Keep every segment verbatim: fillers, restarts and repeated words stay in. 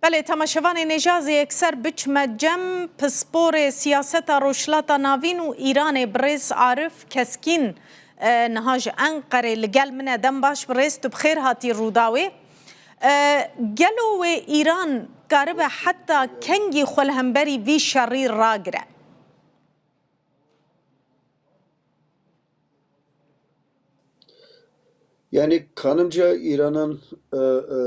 Belê, temaşevanê nêjazê yekser biçme cem pisporê siyaseta Rojhilata Navîn û Îranê birêz Arif Keskîn, e, niha ji Enqerê li gel min e. Dem baş birêz, tu bi xêr hatî Rûdawê. E, gelo wê Îran karibe heta kengî xwe li hemberî vî şerî ragire? Yani kanımca İran'ın e, e,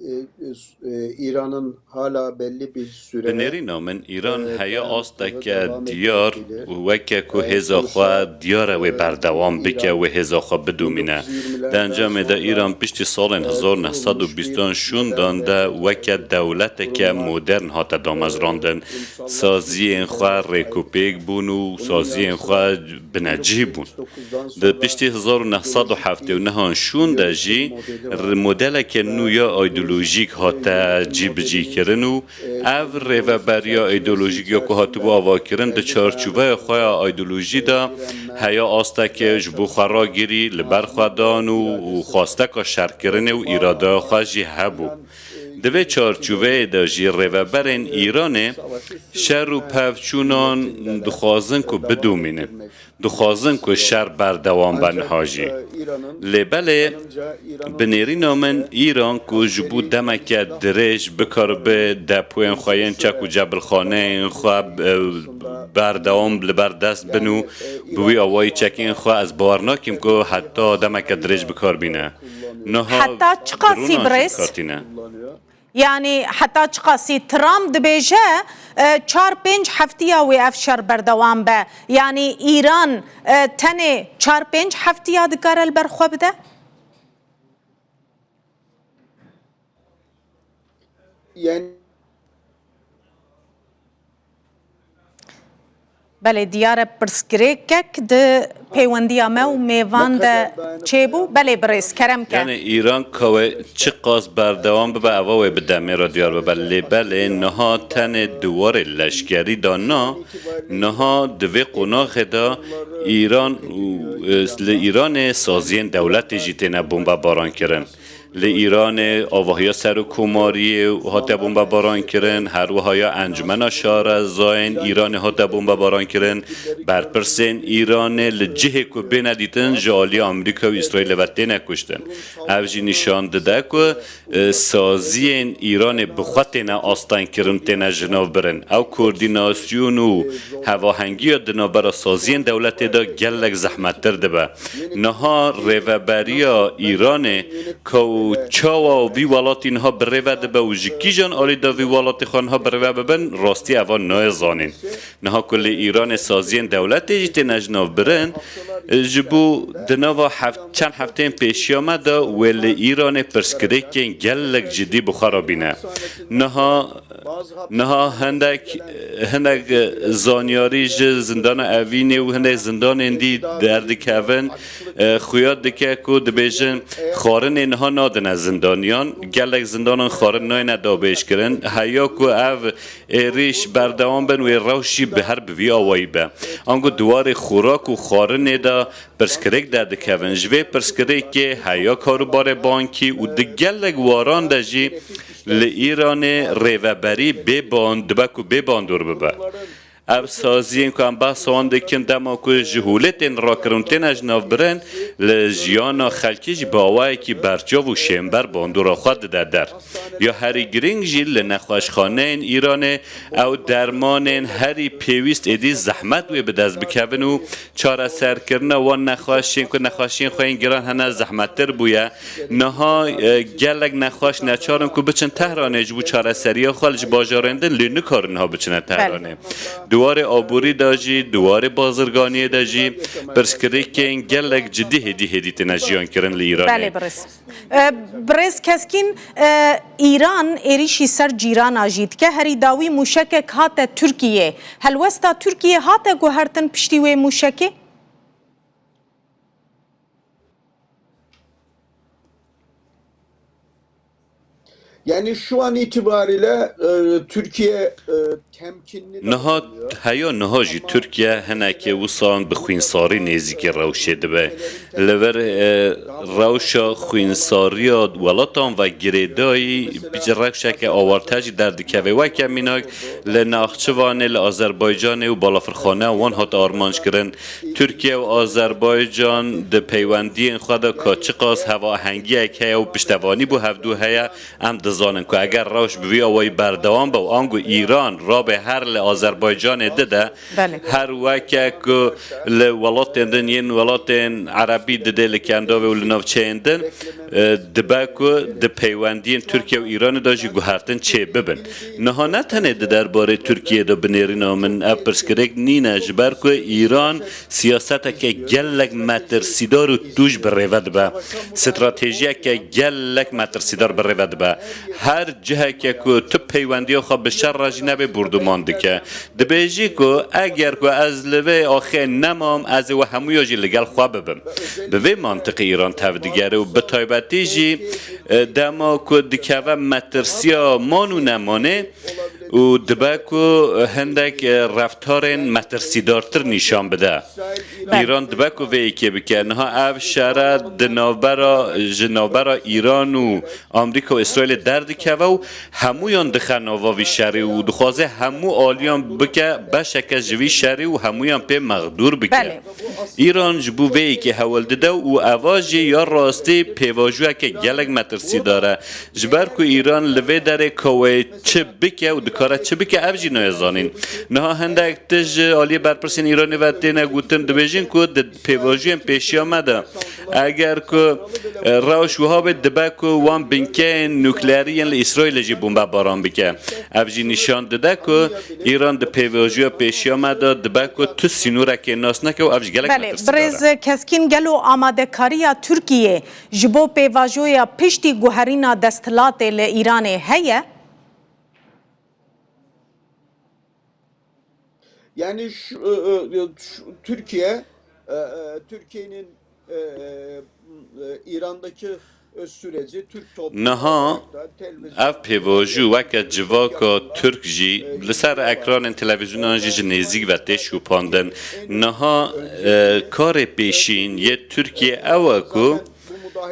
e, e, İran'ın hala belli bir süre Bi nêrîna min, Îran e, heya asteke diyar û weke ku hêza xwe diyar e wê berdewam bike, wê hêza xwe bidomîne. Di encamê de Îran piştî salên hezar neh sed û bîstan şûndan de weke dewleteke modern hate damezrandin. Saziyên xwe rêkûpêk bûn û saziyên xwe binecih bûn. Di piştî hezar û neh sed û heftê û nehan şûn de jî r-, modeleke nû ya îdeolojîk hate cîbicîkirin û ev rêveberiya îdeolojîk ya ku hatibû avakirin di çarçoveya xwe ya îdeolojî de heya asteke ji bo xwe ragirî, li ber xwe dan û, û xwasteka şerkirinê û îradeya xwe jî hebû. Di vê çarçoveyê de jî rêveberên Îranê şer û pevçûnan dixwazin ku bidomînin. Dixwazin ku şer berdewam be niha jî. Lê belê bi nêrîna min Îran ku ji bo demeke dirêj bikaribe depoyên xwe yên çek û cebilxaneyên xwe, e, berdewam li ber dest bin û bi wî awayî çekên xwe, ez bawer nakim ku heta demeke dirêj bikar bîne. Niha Heta çiqasî dronan jî birêz? Dikatîne. Yanî heta çiqasî? Trump dibêje, e, çar pênc heftiya wê ev şer berdewam be. Yanî Îran, e, tenê çar pênc heftiya dikare li ber xwe bide? Yani Belê, diyar e pirsgirêkek di pêwendiya me û mêvan de çêbû. Belê birêz, kerem ke. Yanî Îran kawe çiqas berdewam bibe, eva wê bi demê re diyar bibe. Lê belê niha tenê di warê leşkerî de na, niha di vê qonaxê de Îran û, e, li Îranê saziyên dewletê jî têne bombebaran kirin. Li Îranê avahiya serokkomariyê hate bombebaran kirin, her wiha ya Encumena Şarezayên Îranê hate bombebaran kirin. Berpirsên Îranê li cihê ku bêne dîtin ji alî Amerîka û Îsraîlê ve têne kuştin. Ev jî nîşan dide ku, e, saziyên Îranê bi xwe têne astengkirin, têne ji nav birin. Ew koordînasyon û hevahengiya di navbera saziyên dewletê de gelek zehmettir dibe. Niha rêveberiya Îranê ka û çawa vî welatî niha bi rê ve dibe û ji kîjan alî de vî welatî xwe niha bi rê ve bibin, rastî eva nayê zanîn. Niha ku li Îranê saziyên dewletê jî têne ji nav birin, ji bo di nava heft-, çend hefteyên pêşiya me de wê li Îranê pirsgirêkên gelek cidî bi xwe re bîne. Niha Niha hindek, hindek zanyarî ji zindana Evînê û hindek zindanên dî derdikevin, e, xuya dike ku dibêjin xwarinê niha nadine zindaniyan, gelek zindanan xwarin nayêne dabêjkirin. Heya ku ev êrîş berdewam bin, wê rewş jî bi her bi vî awayî be. Ango di warê xorak û xwarinê de pirsgirêk derdikevin. Ji vê pirsgirêkê heya karûbarê bankî û di gelek waran de jî li Îranê rêveberî bê ban-, dibe ku bê bandor bibe. Ev saziyên ku em behsa wan dikin, dema ku ji holê tên rakirin û têne ji nav birin, li jiyana xelkê jî bi awayekî berçav û şênber bandora xwe dide der. Ya herî girîng jî li nexweşxaneyên Îranê ew dermanên herî pêwîst êdî zehmet wê bi dest bikevin û çareserkirina wan nexweşiyên ku nexweşiyên xwe yên giran hene zehmettir bûye. Niha, e, gelek nexweş neçar in ku biçin Tehranê ji bo çareseriya xwe, ji bajarên din lê nikarin niha biçine Tehranê. Di warê aborî de jî, di warê bazirganiyê de jî pirsgirêkên gelek cidî hêdî hêdî têne jiyan kirin li Îranê. Belê, birêz. E, birêz Keskîn, e, Îran êrîşî ser cîrana jî dike. Herî dawî mûşekek hate Tirkiyê. Helwesta Tirkiyê hate guhertin piştî wê mûşekê? Yani şu an itibariyle e, Türkiye e, temkinli Niha davranıyor. Heya niha jî Tirkiye hinekê wisan bi xwînsarî nêzîkî rewşê dibe. Li vir e, rewşa xwînsariya welatan ve girêdayî bi rewşeke awarte jî derdikeve. Weke mînak li Naxçivanê, li Azerbaycanê û balafirxaneya wan hat armanc kirin. Tirkiye û Azerbaycan di peywendiyên xwe de ka çiqas hevahengiyek heye û piştevanî bo hevdû heye, em dizanin ku eger rewş bi vî awayî berdewam be û ango Îran rabe her li Azerbaycanê dide, Belê. her weke ku li welatên din yên welatên Erebî didê li Kendavê û li navçeyên din, e, dibe ku di peywendiyên Tirkiye û Îranê de jî guhertin çê bibin. Niha ne tenê di derbarê Tirkiyê de binêrîna min ev pirsgirêk nîne, ji ber ku Îran siyaseteke gelek metirsîdar û tûj bi rêve dibe. Stratejiyeke gelek metirsîdar bi rêve dibe. Her ciheke ku tu peywendiya xwe bi şer re jî nebe, borduman dike. Dibêjî ku eger ku ez li vê axê nemam, ez ê we hemûya jî li gel xwe bibim. Bi vê mantiqî Îran tevdigere û bi taybetî jî e, dema ku dikeve metirsiya man û nemanê û dibe ku hindek e, reftarên metirsîdartir nîşan bide. Belê. Îran dibe ku vê yekê bike. Niha ev şere di navbera, ji navbera Îran û Amerîka û Îsraîlê derdikeve û hemûyan dixe nava vî şerî û dixwaze hemû aliyan bike beşeke ji vî şerî û hemûyan pê mexdûr bike. Belê. Îran ji bo vê yekê hewl dide û eva jî ya rastî pêvajoyeke gelek metirsîdar e. Ji ber ku Îran li vê derê ka wê çi bike û dikare çi bike, ev jî nayê zanîn. Niha hindek tişt ji aliyê berpirsên Îranê ve têne gotin, dibêjin ku di pêvajoyên pêşiya me de eger ku, e, rewş wiha bê, dibe ku wan binkeyên nukleerî yên li Îsraîlê jî bombebaran bike. Ev jî nîşan dide ku Îran di pêvajoya pêşiya me de dibe ku tu sînorekê nas neke û ev jî gelek Belê, metirsîdar e. Birêz Keskîn, gelo amadekariya Tirkiyê ji bo pêvajoya piştî guherîna desthilatê li Îranê heye? Yani şu, e, e, şu, Türkiye, e, e, Türkiye'nin e, e, İran'daki e, süreci Türk toplumu Niha olarak da televizyon ev pêvajo weke civaka Tirk jî li ser ekranên televîzyonan jî ji nêzîk ve tê şopandin. Niha e, karê pêşîn yê Tirkiye ew e ku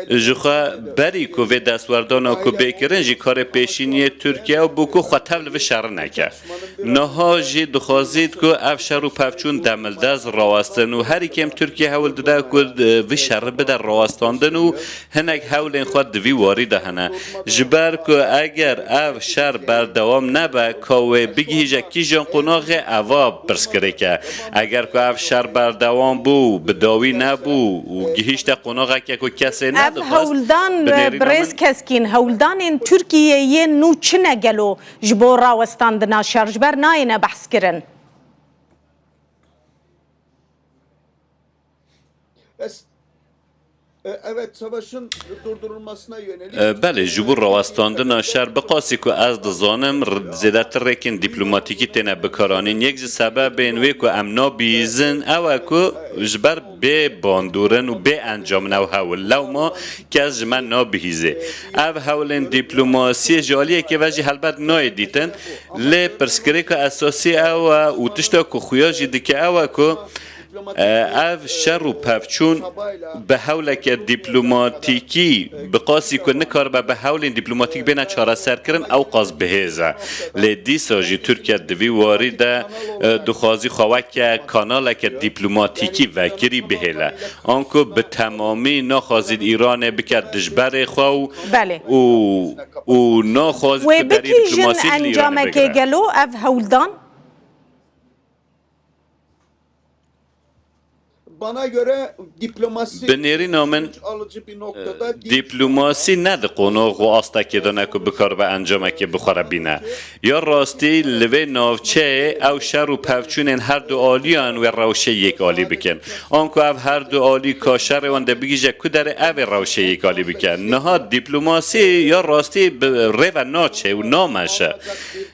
ji xwe berî ku vê destwerdana ku bê kirin jî karê pêşîniyê Tirkiye ew bû ku xwe tev li vê şerî neke. Niha jî dixwazît ku ev şer û pevçûn demildest rawestin û herî kêm Tirkiye hewl dide ku, e, vî şerî bide rawestandin û hinek hewlên xwe di vî warî de hene. Ji ber ku eger ev şer berdewam nebe, ka wê bigihîje kîjan qonaxê, eva pirsgirêk e. Eger ku ev şer berdewam bû, bi dawî nebû û gihîşte qonaxeke ku kesê Ev nedixwest, hewldan, binêrîna birêz min Keskîn, hewldanên Tirkiyê yên nû çi ne gelo ji bo rawestandina şer, ji ber nayêne behs kirin? Es- E, evet, savaşın durdurulmasına yönelik E, Belê, ji bo rawestandina şer, bi qasî ku ez dizanim, r- zêdetir rêkên dîplomatîkî têne bikaranîn. Yek ji sebebên wê ku em nabihîzin, ew e ku ji ber bê bandor in û bê encam in ew hewl. Lewma kes ji me nabihîzê. Ev hewlên dîplomasiyê ji aliyekê ve jî helbet nayê dîtin. Lê pirsgirêka esasî ew e û tişta ku xuya jî dike ew e ku, e, ev şer û pevçûn bi hewleke dîplomatîkî, bi qasî ku nikaribe bi hewlên dîplomatîk bêne çareserkirin, ew qas bi hêz e. Lê dîsa jî Tirkiye di vî warî de, e, dixwazî xwe weke kanaleke dîplomatîkî vekirî bihêle. Anku bi temamî naxwazît Îranê bike dijberê xwe û, Belê. û, û naxwazît Wê ku deriyê bikîjin dîplomasiyê ji li Îranê encamekê bigire. Gelo ev hewldan? Bana göre diplomasi Bi nêrîna min, sonuç alıcı bir noktada e, değil. Dîplomasî ne di qonax û astekê de ne ku bikaribe encamekê bi xwe re bîne. Ya rastî li vê navçeyê ew şer û pevçûnên her du aliyan wê rewşê yek alî bikin. Anku ev her du alî ka şerê wan de bigihîje ku derê ev ê rewşê yek alî bike. Niha dîplomasî ya rastî bi rê ve naçe û nameşe.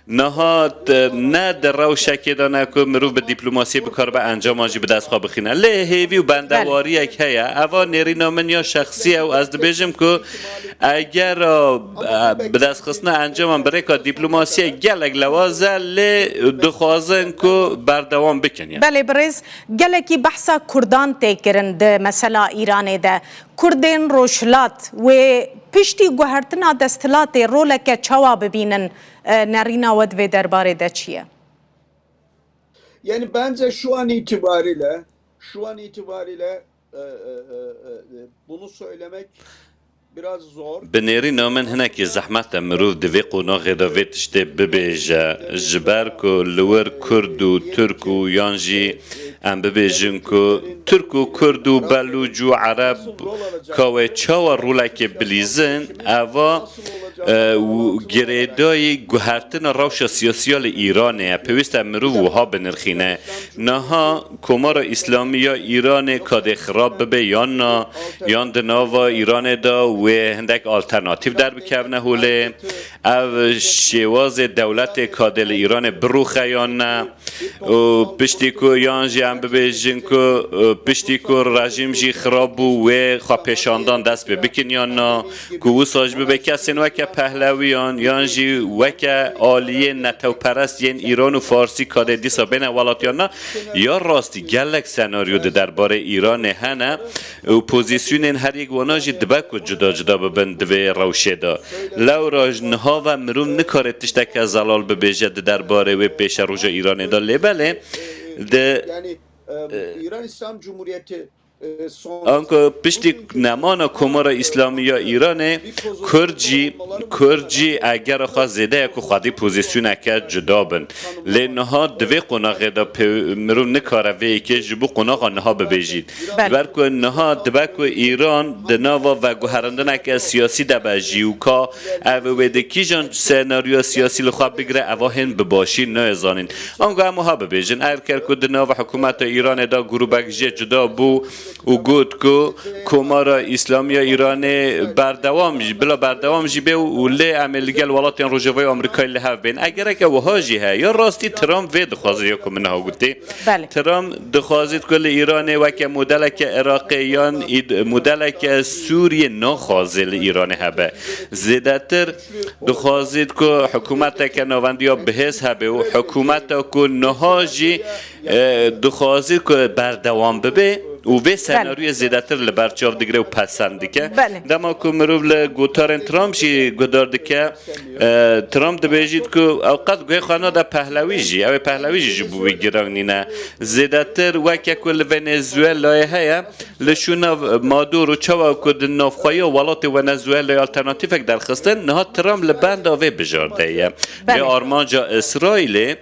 Niha, e, ne di rewşekê de ne ku mirov bi dîplomasiyê bikaribe encama jî bi dest xwe bixîne. Lê hêvî û bendewariyek heye. Eva nêrîna min ya şexsî ye û ez dibêjim ku eger, e, bidestxistina encaman bi rêka dîplomasiyê gelek lewaz e, lê dixwazin ku berdewam bikin. Yani. Belê birêz, gelekî behsa Kurdan tê kirin di mesela Îranê de. Kurdên Rojhilat wê piştî guhertina desthilatê roleke çawa bibînin, e, nerîna we di vê derbarê de çi ye? Yani bence şu an itibariyle, şu an itibariyle, e, e, e, e, bunu söylemek biraz zor. Bi nêrîna min hinekî zehmet e mirov di vê qonaxê de vê tiştê bibêje. Ji ber ku li wir Kurd û Tirk û yan jî em bibêjin ku Tirk û Kurd û Belûc û Ereb ka wê çawa rolekê bilîzin, eva, e, û girêdayî guhertina rewşa siyasiya li Îranê ye. Pêwîst e mirov wiha binirxîne. Niha Komara Îslamî ya Îranê kadê xirab bibe yan na, yan di nava Îranê de wê hindek alternatîf derbikevne holê. Ev şêwazê dewletê kadê li Îranê birûxe yan ne. Û piştî ku yan jî em bibêjin ku, e, piştî ku rejîm jî xirab bû, wê xwepêşandan dest pê bikin yan na, ku wisa jî bibe kesên weke Pehlewiyan, yan jî weke aliyên netewperest yên Îran û Farsî kadê dîsa bêne welat yan na, ya rastî gelek senaryo di derbarê Îranê hene û pozîsyonên her yek wana jî dibe ku cuda cuda bibin di vê rewşê de. Lewra ji niha ve mirov nikare tişteke zelal bibêje di derbarê wê pêşeroja Îranê de. Lê belê di, Yani, e, e, İran İslam Cumhuriyeti, e, son anku piştî nemana Komara Îslamî ya Îranê, Kurd jî, Kurd jî egera xwe zêde ye ku xwedî pozîsyoneke cuda bin. Lê niha di vê qonaxê de pê-, mirov nikare vê yekê ji bo qonaxa niha bibêjît. Belê. Ji ber ku niha dibe ku Îran di nava veguherandineke siyasî de be jî û ka ev wê di kîjan senaryoya siyasî li xwe bigire, eva hên bi başî nayê zanîn. Ango em wiha bibêjin, eger ku di nava hikûmeta Îranê de grûbek jê cuda bû û got ku Komara Îslamî ya Îranê berdewam jî, bila berdewam jî bê û lê em ê li gel welatên Rojavayê Amerîkayê li hev bên. Egereke wiha jî heye, ya rastî Trump vê dixwaze ya ku min niha gotê. Belê. Trump dixwazît ku li Îranê weke modeleke Iraqê yan îd-, modeleke Sûriyê naxwaze li Îranê hebe. Zêdetir dixwazît ku hikûmeteke navendiya bihêz hebe û hikûmeta ku niha jî, e, dixwazît ku berdewam bibe û vê Belê. Senaryoyê zêdetir li ber çav digire û pesend dike. Belê. Dema ku mirov li gotarên Trump jî guhdar dike, e, Trump dibêjît ku ew qet guhê xwe nade Pehlewî jî. Ew ê Pehlewî jî ji bo wî giran nîne. Zêdetir weke ku li Venezuelayê heye, li şûna Maduro çawa ku di navxweya welatê Venezuelayê alternatîfek derxistin, niha Trump li benda vê bijardeyê ye. Belê. Vê armanca Îsraîlê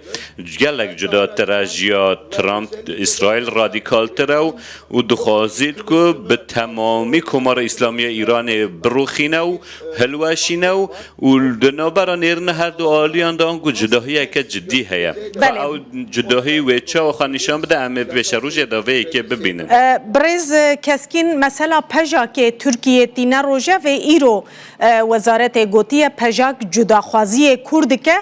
gelek cudatir e ji ya Trump, Îsraîl radîkaltir e û û dixwazît ku bi temamî Komara Îslamî ya Îranê birûxîne û hilweşîne û, û di navbera nêrîna her du aliyan de anku cudahiyeke cidî heye. Belê. Ka ew cudahî wê çawa xwe nîşan bide, em ê pêşerojê de vê yekê bibînin. E, birêz, e, Keskîn, mesela PJAKê Tirkiyê tîne rojevê îro, e, wezaretê gotiye PJAK cudaxwaziyê kûr dike.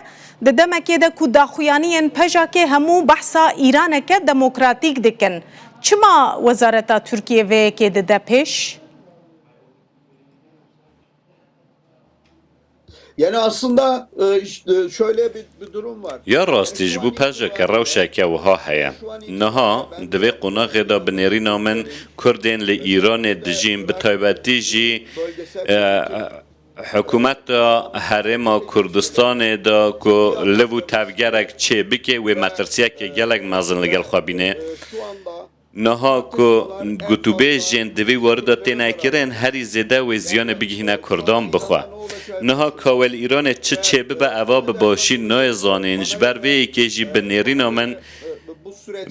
Di demekê de ku daxuyaniyên PJAKê hemû behsa Îraneke demokratîk dikin, çima wezareta Tirkiyê vê yekê dide pêş? Yani aslında, e, işte şöyle bir, bir durum var. Ya rastî ji bo PJAKê rewşeke wiha heye. Niha di vê qonaxê de bi nêrîna min Kurdên li Îranê dijîn, bi taybetî jî, e, Hikûmeta Herêma Kurdistanê de ku liv û tevgerek çêbike, wê metirsiyeke gelek mezin li gel xwe bîne. Niha ku gotûbêjên di vî warî de têne kirin, herî zêde wê ziyanê bigihîne Kurdan bixwe. Niha ka wê li Îranê çi çêbibe, eva bi başî nayê zanîn. Ji ber vê yekê jî bi nêrîna min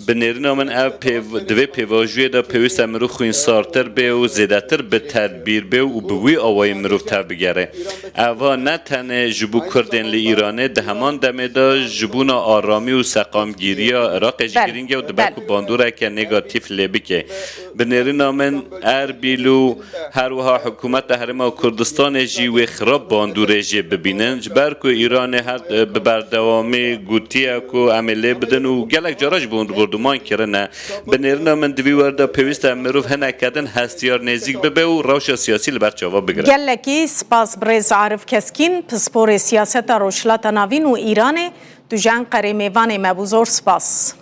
Bi nêrîna min ev pêv-, di vê pêvajoyê de pêwîst e mirov xwînsartir bê û zêdetir bi tedbîr bê û bi wî awayî mirov tevbigere. Eva ne tenê ji bo Kurdên li Îranê, di heman demê de ji bona aramî û seqamgîriya Iraqê jî Belê, girîng e û dibe belê. ku bandoreke negatîf lê bike. Bi nêrîna min Erbîl û Her wiha hikûmeta Herêma Kurdistanê jî wê xirab bandorê jê bibînin, ji ber ku Îranê her, bi berdewamî gotiye ku em ê lê bidin û gelek cara ji bo Bombardûman kirine. Bi nêrina min di vî wer de pêwîst e mirov hineke din hestiyar nêzîk bibe û rewşa siyasî li ber çavan bigire. Gelekî spas birêz Arif Keskîn, pisporê siyaseta Rojhilata Navîn û Îranê, tu ji Enqerê mêvanê me bû, zor spas.